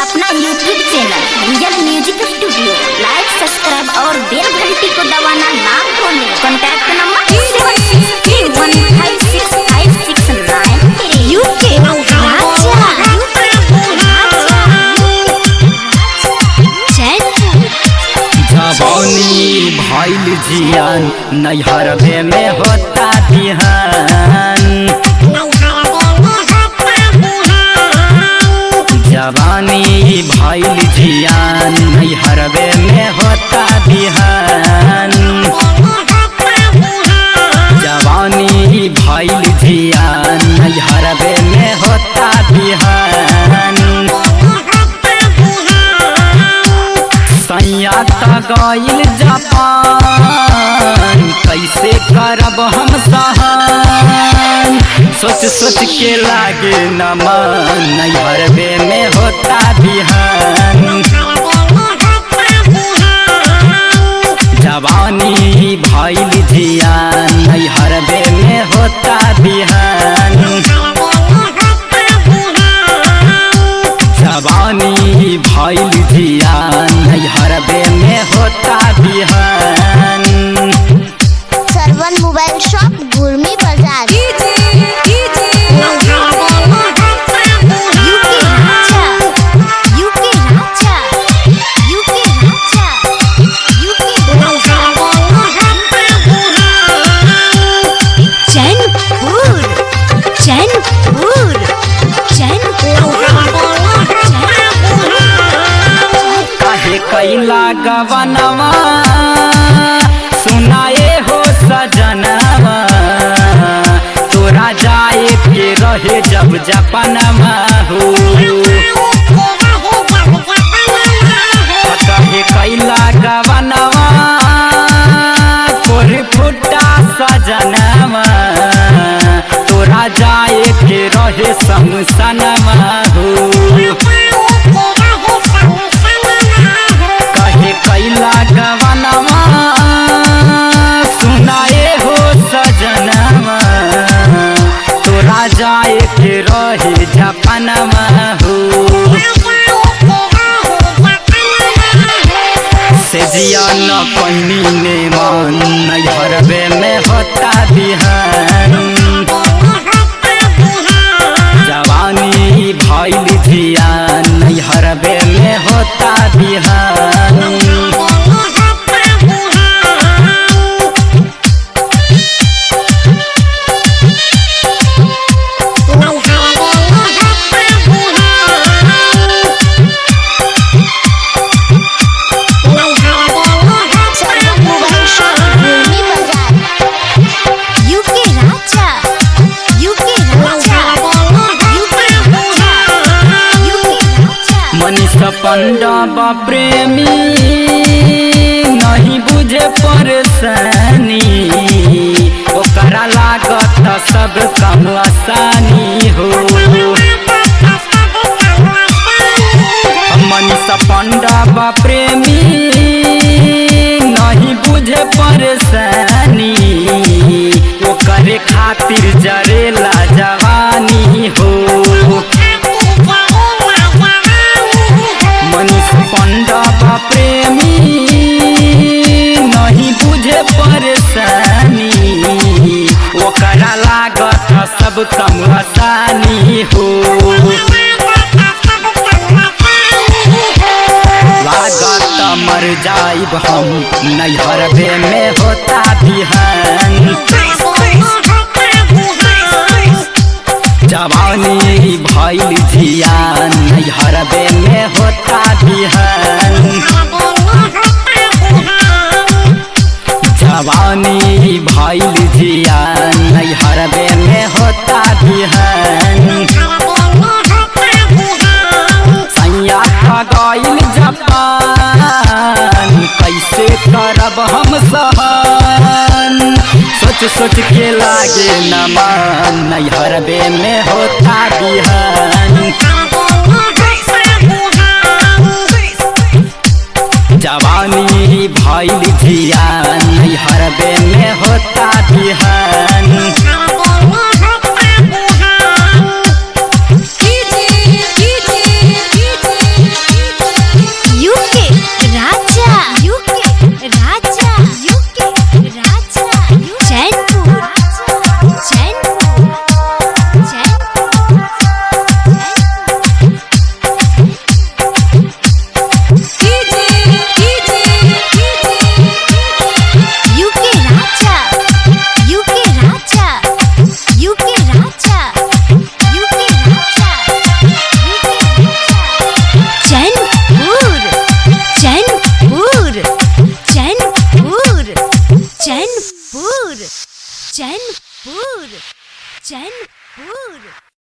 अपना YouTube channel real music studio like, subscribe और बेल घंटी को दबाना ना भूलें। Contact number 7631565693। UK Raja, Chainpur. जवानी भइल जियान नैहरवे में होता बिहान। जवानी भइल जियान नैहरवे में होता बिहान। जवानी भइल जियान नैहरवे में होता बिहान। सैया त गइल जापान, कैसे करब हम सहन। सोच सोच के लागे न मन, नैहरवे में होता बिहान। जवानी भइल जियान नैहरवे में होता बिहान। जवानी भइल जियान नैहरवे में होता बिहान। सरवन मोबाइल शॉप, गुरमी बाजार। UK Raja, UK Raja, UK Raja, UK Raja. Chainpur, Chainpur, Chainpur. काहे कैला गवनवा सुनाए हो सजनवा, तोरा जाए के रहे जब जपनवा हो। काहे कैला गवनवा कोर फुटा सजनवा, तोरा जाए के रहे शमशानवा हो। कहे कैला गवनवा सुनाए हो सजनवा, तोरा जाए के रहे जपनवा हो। सेजिया न पैनी ने मन, नैहरवे में होता बिहान। जवानी भइल जियान नैहरवे में होता बिहान। सरवन मोबाइल शॉप, गुरमी बाजार। UK Raja, UK Raja, UK Raja, UK Raja. Manish पंडा प्रेमी नहीं बुझे परेशानी, ओकरा लागत सब काम आसानी हो। मनीष पंडा प्रेमी नहीं बुझे परेशानी, ओकरे खातिर जरेला जवानी हो। मनीष पंडा प्रेमी नहीं बुझे परेशानी, ओकरा लागत सब कम आसानी हो। लागत मर जाइब हम नैहरवे में होता बिहान। जवानी भइल जियान नैहरवे में होता बिहान। जवानी भइल जियान नैहरवे में होता बिहान। सैया गइल जापान, कैसे करब हम सहन। सोच सोच के लागे न मन, नैहरवे में होता बिहान। जवानी भइल जियान नैहरवे में होता बिहान। चैनपुर।